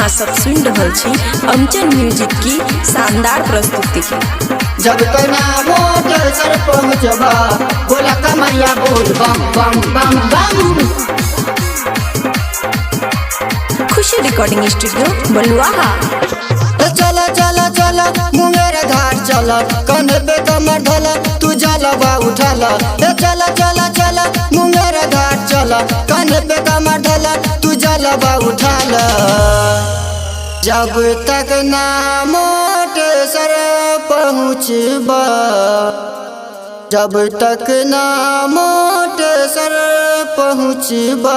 अहाँ सब सुन रहल छी अमचन म्यूजिक की शानदार प्रस्तुति। जब तक ना मोटर सर पहुँचबा, बोला कमरिया बोल बम बम बम बम। खुशी रिकॉर्डिंग स्टूडियो बलुआहा। चल चल चल मुंगेर घाट चल, कंधे पे कमर ढल तू जलवा उठल। ए चल चल चल मुंगेर घाट चल, कंधे पे कमर ढल तू जलवा उठल। जब तक ना मोटर सर पहुँचबा, जब तक ना मोटर सर पहुँचबा,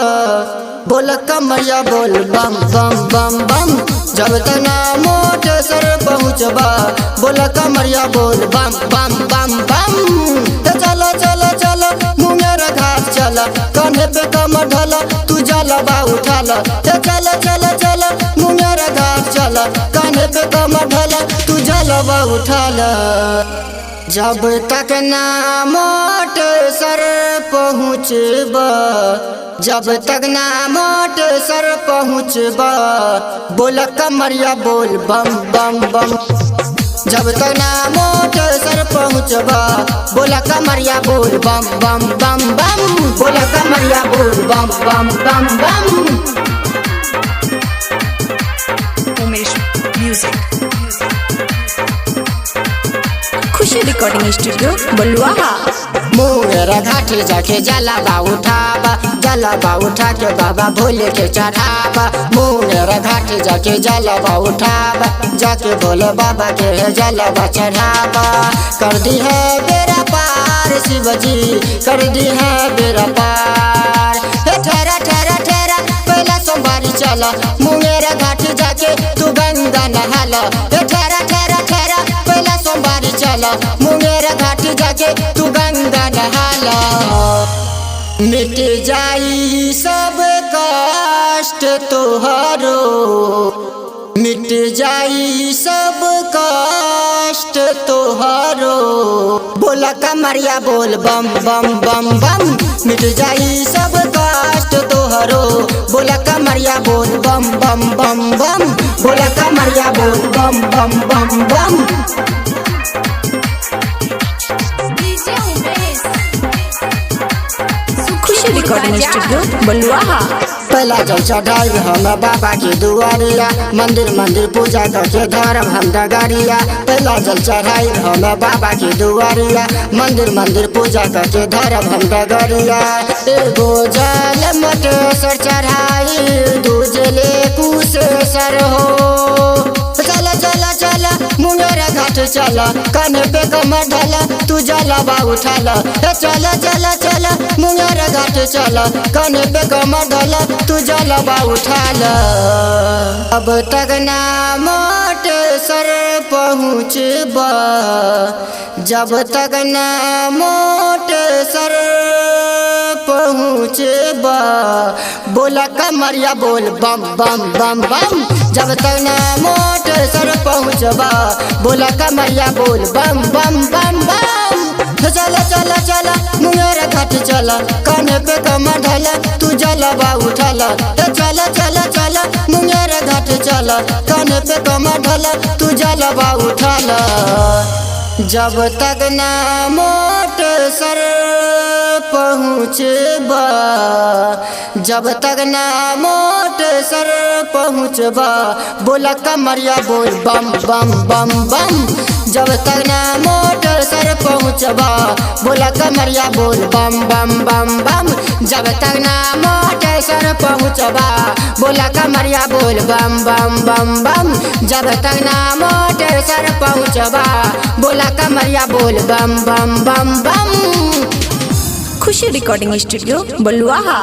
बोल कमरिया बोल बम बम बम बम। जब तक ना मोटर सर पहुँचबा, बोल कमरिया बोल बम बम बम बम। ए चल चल चल मुंगेर घाट चल, कंधे पे कमर ढल तू जलवा उठल। ए चल चल चल मुंगेर घाट चल, कंधे पे कमर ढल तू जलवा उठल। जब तक ना मोटर सर पहुँचबा, जब तक ना मोटर सर पहुँचबा, बोल कमरिया बोल बम बम बम। जब तक ना मोटर सर पहुँचबा, बोल कमरिया बोल बम बम बम बम। बोल कमरिया बोल बम बम बम बम। Umesh music, Khushi recording studio Baluaha. Munger घाट जाके जलवा उठावा, जलवा उठा के बाबा भोले के चढ़ावा। मुंगेर घाट जाके जलवा उठावा, जाके भोले बाबा के जलवा चढ़ावा। कर दी है बेरा पार शिवजी, कर दी है बेरा पार। हे ठहरा ठहरा ठहरा पहला सोमवारी चला, मुंगेर घाट जाके तू गंगा नहाला। हे ठहरा ठहरा ठहरा पहला सोमवारी चला, मुंगेर घाट जाके तू गंगा नहाला। मिट जाई सब कष्ट तोहरो, मिट जाई सब कष्ट तोहरो, बोला कमरिया बोल बम बम बम बम। मिट जाई सब कष्ट तोहरो, बोला कमरिया बोल बम बम बम बम। बोला कमरिया बोल बम बम बम बम। खुशी रिकॉर्डिंग स्टूडियो बलुआहा। पहला जल चढ़ाई हम बाबा के दुआरिया, मंदिर मंदिर पूजा करके धर्म हम डगरिया। पहला जल चढ़ाई हम बाबा के दुआरिया, मंदिर मंदिर पूजा करके धर्म हम डगरिया। एगो जल मटेश्वर चढ़ाई, दूजले कुशेश्वर हो। चल चल चल मुंगेर घाट चल, कान पे कमर ढल तू जलवा उठल। ए चल चल चल मुंगेर घाट चल, कान पे कमर ढल तू जलवा उठल। अब तक ना मोटर सर पहुँचबा, जब तक ना मोटर सर पहुँचबा, बोला कमरिया बोल बम बम बम बम। जब तक ना मोटर सर पहुँचबा, बोला कमरिया बोल बम बम बम बम। चल चल चल मुंगेर घाट चल, कान पे कमर ढल तू जलवा उठल। चल चल चल मुंगेर घाट चल, कान पे कमर ढल तू जलवा उठल। जब तक ना मोटर सर पहुँचबा, जब तक ना मोटर सर पहुँचबा, बोला कमरिया बोल बम बम बम बम। जब तक ना मोटर सर पहुँचबा, बोला कमरिया बोल बम बम बम बम। जब तक ना मोटर सर पहुँचबा, बोला कमरिया बोल बम बम बम बम। जब तक ना मोटर सर पहुँचबा, बोला कमरिया बोल बम बम बम बम। खुशी रिकॉर्डिंग स्टूडियो बलुआहा।